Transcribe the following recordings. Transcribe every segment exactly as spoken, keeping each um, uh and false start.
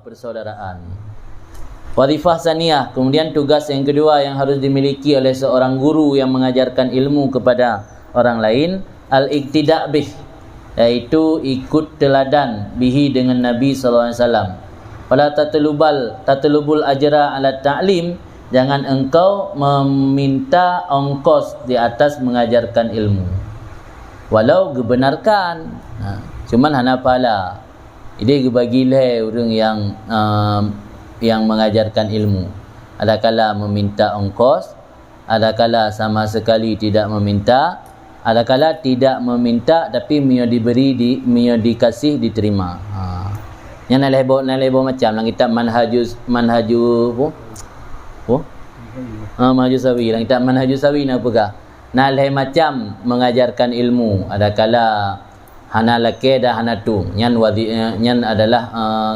persaudaraan. Wazifah saniyah, kemudian tugas yang kedua yang harus dimiliki oleh seorang guru yang mengajarkan ilmu kepada orang lain, al-iqtida bih, yaitu ikut teladan bihi, dengan Nabi sallallahu alaihi wasallam. Fala tatlubal, tatlubul ajra ala ta'lim, jangan engkau meminta ongkos di atas mengajarkan ilmu. Walau geubenarkan, ha, cuman hana pahala. Jadi geubagi lhèe ureueng nyang, ehm, nyang mengajarkan ilmu. Adakala meminta ongkos, adakala sama sekali tidak meminta, adakala tidak meminta tapi meunyoe diberi di, meunyoe dikasih diterima. Ha. Nyan na lhèe boh, na lhèe boh macam lam kitab Manhajus, Manhaju, apa? Apa? Ha, Manhajus Sawi. Lam kitab Manhajus Sawi na peugah, na lhèe macam mengajarkan ilmu. Adakala hana lakèe dan hana tueng. Nyan wazi-, eh, nyan adalah, eh,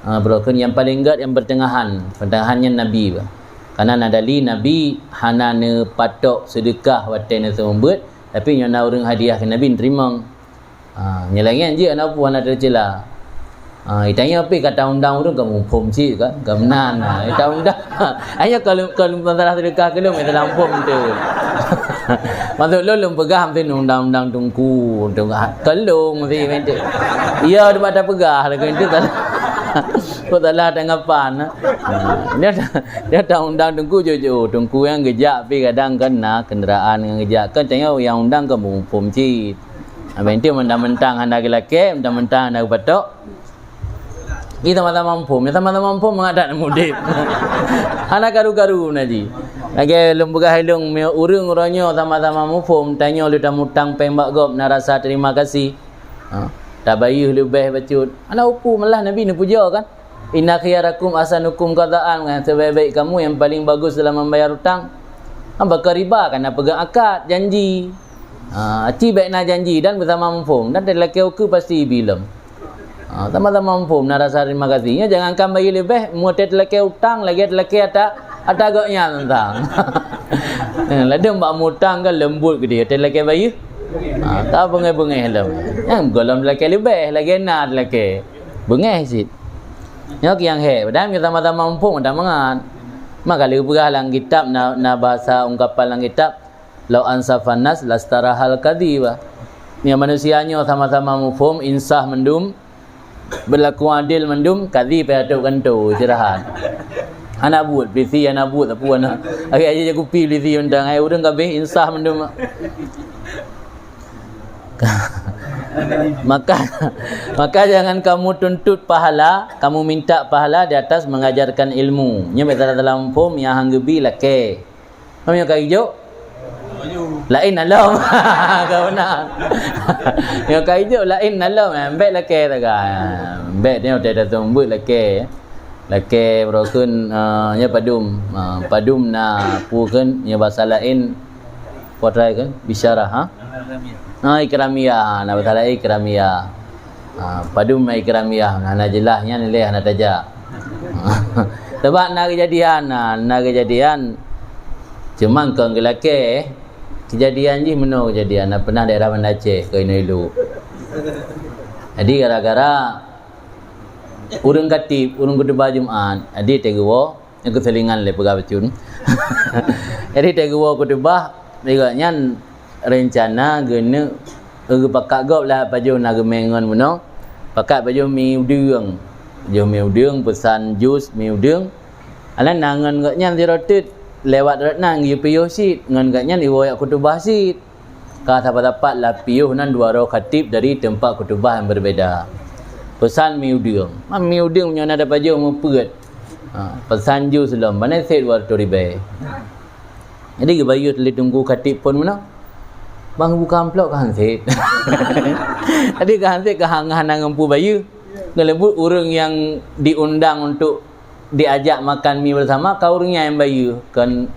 eh, beurukon nyang paleng gèt, nyang pertengahan. Pertengahan nyan Nabi bah. Karena na dali Nabi hana neupatok seudeukah watèe neuseumeubeuet, tapi nyoe na ureueng hadiah keu Nabi, neuteurimong. Ha, nyan lagèe nyan jeuet, hana peue, hana teucela. Ha, geutanyoe pih ka taundang ureueng ka muphom cit kan, ka meunan. Ha, taundang. Ayo kalau, kalau masalah seudeukah keu lôn, masalah muphom tu. Maksud lôn, lôn peugah meusti undang-undang teungku, teungku. Ha, keu lôn meusti meusti. Iya, teuma tapeugah lagu itu salah. Kok salah tanggapan. Ha, dia, dia taundang teungku jujur. Teungku nyang geujak pih kadang kan na kenderaan nyang geujak. Kan tanyoe nyang undang kan muphom cit. Abang itu mentang-mentang hana geulakèe, mentang-mentang hana geupatok. Ih, sama-sama muphom. Ya, sama-sama muphom mangat that udép. Hana karu-karu na ji. Lagèe lôn peugah ilôn, meunyoe ureueng uroe nyoe sama-sama muphom, tanyoe lé tamutang péng bak gob, na rasa terima kasih. Ha, tabayeue leubeh bacut. Hana upu, malah Nabi neupuja kan? "Inna khiyarakum ahsanukum qadaan," nyang sebaik-baik kamu yang paling bagus dalam membayar utang. Ha, baka riba, karena pegang akad, janji. Ha, aci bèk na janji dan beusama muphom, dan talakèe ukeue pasti ibi lom. Ha, sama-sama muphom, na rasa terima kasih. Nyoe jangankan bayeue leubeh, meunyoe talakèe utang, lagèe talakèe ata, ata gobnyan teuntang. Eh, ladôm bak mutang kan leumbot keudéh, talakèe bayeue. Ha, ka beungèh-beungèh lom. Nyang gohlom talakèe leubeh, lagèe na talakèe. Beungèh cit. Nyoe nyang hék, padahai meunyoe sama-sama muphom, mantap mangat. Maka lheueh peugah lam kitab, na, na bahasa ungkapan lam kitab, "Lau ansafan nas lastarahal kadhiba." Nyoe manusia nyoe sama-sama muphom, insaf mandum, berlaku adil mandum, kadhi payah tôb kantô, istirahat. Hana buet, polisi hana buet, apa na. Akhé aja jakupi polisi undang, hai ureueng kabéh insaf mandum. Maka, maka jangan kamu tuntut pahala, kamu minta pahala di atas mengajarkan ilmu. Nyoe bèk salah-salah muphom, nyang han geubi lakèe. Meunyoe ka ijok, laén na lom. Ka beuna. Meunyoe ka ijok, laén na lom. Bèk lakèe taga. Bèk nyoe teuh taseumeubeuet lakèe. Lakèe beurukon, eh, nyoe padum. Eh, padum na peue kheun, nyoe basa laén, peue treuk kheun, bisyarah, ha? Ah, ikramiyah, na bahasa laén ikramiyah. Ah, padum na ikramiyah, hana jeulaih nyan lé hana tajak. Sabab na keujadian, na, na keujadian. Cuma kon geulakèe, keujadian jih meunoe keujadian, na pernah daerah Banda Aceh, keu Inong Iluk. Jadi gara-gara ureueng khatib, ureueng khutubah Jumat, jadi teuh geuwoe, Nyang keuselingan lé peugah bacut. Jadi, teuh geuwoe khutubah, lé gobnyan reuncana geuneuk geupakat gob lah pajoh na geumè ngon bunoe. Pakat pajoh mi udeueng. Pajoh mi udeueng, peusan jus mi udeueng. Alah na ngon gobnyan sidroe teuk lewat rot nan geupiôh cit, ngon gobnyan iwoe jak khutubah cit. Ka sapat-sapat lah piôh nan dua droe khatib dari teumpat khutubah nyang berbeda. Peusan mi udeueng. Ma mi udeueng meunyoe na tapajoh meupeuet. Ha, peusan jus lom, bana sép dua reutôh ribèe. Jadi geubayeue lé teungku khatib phôn meunan. Bang buka amplop ka han sép. Jadi ka han sép ka han, hana ngon peue bayeue. Ngon leumbut ureueng nyang diundang untuk diajak makan mi bersama, ka ureueng nyan nyang bayeue, kon,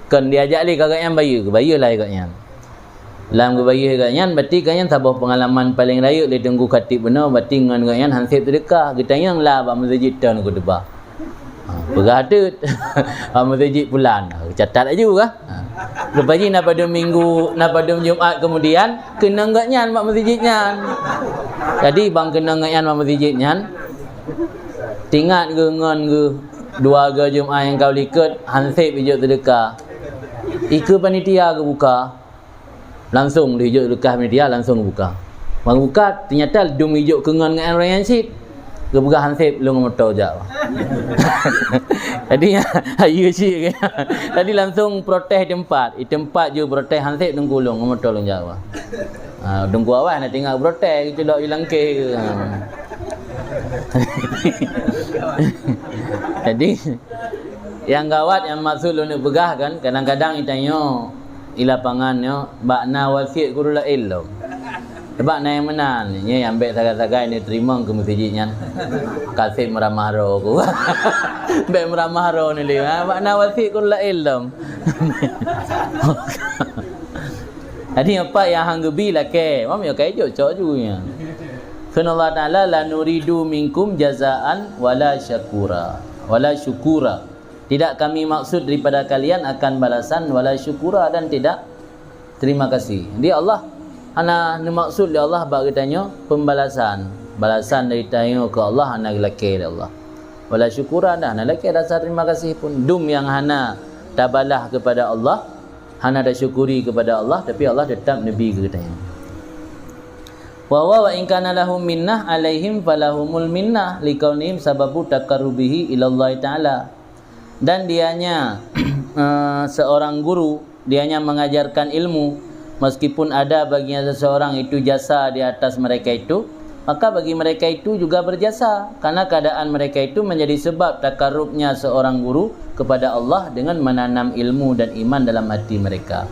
kon diajak lé ka gobnyan bayeue, geubayeue lah gobnyan. Lam geubayeue gobnyan, berarti gobnyan saboh pengalaman paleng rayeuk lé teungku khatib bunoe, berarti ngon gobnyan han sép seudeukah, geutanyong lah bak meuseujid ton khutubah. Ha, peugah teuk, bak meuseujid pulan, ha, catat laju kah? Ha. Lepas jih na padum minggu, na padum Jumat kemudian, keunong gobnyan bak meuseujid nyan. Jadi, bang keunong gobnyan bak meuseujid nyan, Teuingat geuh ngon geuh dua goe Jumat nyang ka likot, han sép ijok seudeukah. Ikeue panitia geubuka. Langsong lheuh ijok seudeukah panitia, langsong geubuka. Ban geubuka, teunyata dum ijok keu ngon ngon ureueng nyan cit. Geupeugah han sép, lôn ngon moto jak. Jadi, hayeue cit. Jadi langsong protes teumpat. Di teumpat ju protes han sép, Teungku, lôn ngon moto lôn jak. Ha, Teungku awai na teuingat protes, geuculok i langkeh. Ha. Jadi, nyang gawat nyang maksud lôn peugah kan, kadang-kadang geutanyoe di lapangan nyoe bak na wasiet gurée laén lom. Sabab na nyang meunan, nyoe nyang bék sagai-sagai neuteurimong keu meuseujid nyan. Ka sép meuramah droe ku. Bék meuramah droe ni lé, ha, bak na wasiet gurée laén lom. Jadi, apa nyang han geubi lakée, mam yo kai jok cok ju nyan. Kheun Allah Taala, "La nuridu minkum jazaan wala syakura, wala syukura." Tidak kami maksud daripada kalian akan balasan wala syukura, dan tidak terima kasih. Jadi, Allah hana neumaksud lé Allah bak geutanyoe pembalasan. Balasan dari tanyoe keu Allah hana geulakée lé Allah. Wala syukura, dan hana lakée rasa terima kasih pun. Dum nyang hana tabalah kepada Allah, hana tasyukuri kepada Allah, tapi Allah tetap neubi keu geutanyoe. Wa huwa wa in kana lahum minnah alaihim falahumul minnah likaunihim sababu taqarrubihi ilallahi ta'ala. Dan dianya, eh, seorang guru, dianya mengajarkan ilmu, meskipun ada baginya seseorang itu jasa di atas mereka itu, maka bagi mereka itu juga berjasa, karena keadaan mereka itu menjadi sebab takarubnya seorang guru kepada Allah dengan menanam ilmu dan iman dalam hati mereka.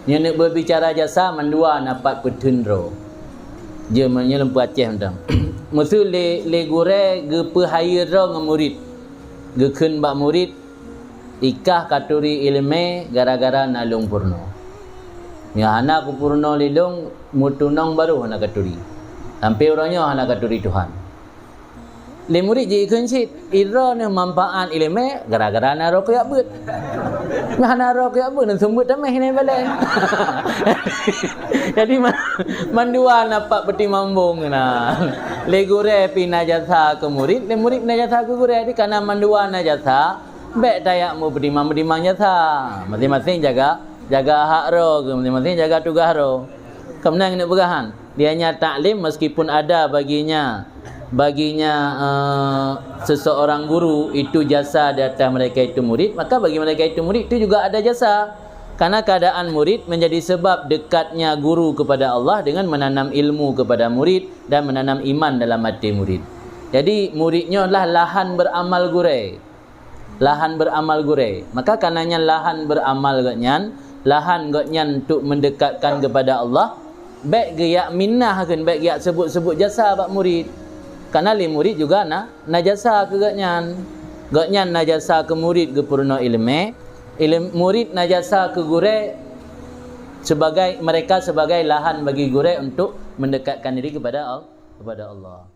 Nyoe neubicara jasa mandua na pat peuteun droe. Jeuet meunyoe lôn peuaceh mantong. Meuseu lé, lé gurée geupeuhayeue droe ngon murit. Geukheun bak murit, "Ikah ka turi iéleumé gara-gara na lôn peurunoe. Meunyoe hana kupeurunoe lé lôn, meutunong barô hana ka turi. Sampoe uroe nyoe hana ka turi Tuhan." Lé murit jikheun cit, "Droeneuh manfaat iéleumé gara-gara na droe kujak beuet. Meunyoe hana droe kujak beuet, neuseumeubeuet tameh nyan balée." Jadi, ma-, mandua na pat peutimang bong na. Lé gurée pih na jasa keu murit, lé murit pih na jasa keu gurée. Jadi, kana mandua na jasa, bék tajak meupeutimang-peutimang jasa. Maséng-maséng jaga, jaga hak droe geuh, maséng-maséng jaga tugaih droe. Ka meunan keuneuk peugah han. Dianya taklim meskipun ada baginya, baginya, eh, seseorang guru itu jasa di atas mereka itu murid, maka bagi mereka itu murid itu juga ada jasa. Karena keadaan murid menjadi sebab dekatnya guru kepada Allah dengan menanam ilmu kepada murid dan menanam iman dalam hati murid. Jadi, murid nyoe lah lahan beramal gurée. Lahan beramal gurée. Maka, karena nyan lahan beramal gobnyan, lahan gobnyan untuk mendekatkan kepada Allah, bék geujak minah kheun, bék geujak sebut-sebut jasa bak murid. Karena lé murid juga na, na jasa keu gobnyan. Gobnyan na jasa keu murid geupeurunoe iéleumé, ilem-, murid na jasa keu gurée sebagai, mereka sebagai lahan bagi gurée untuk mendekatkan diri kepada Al-, kepada Allah.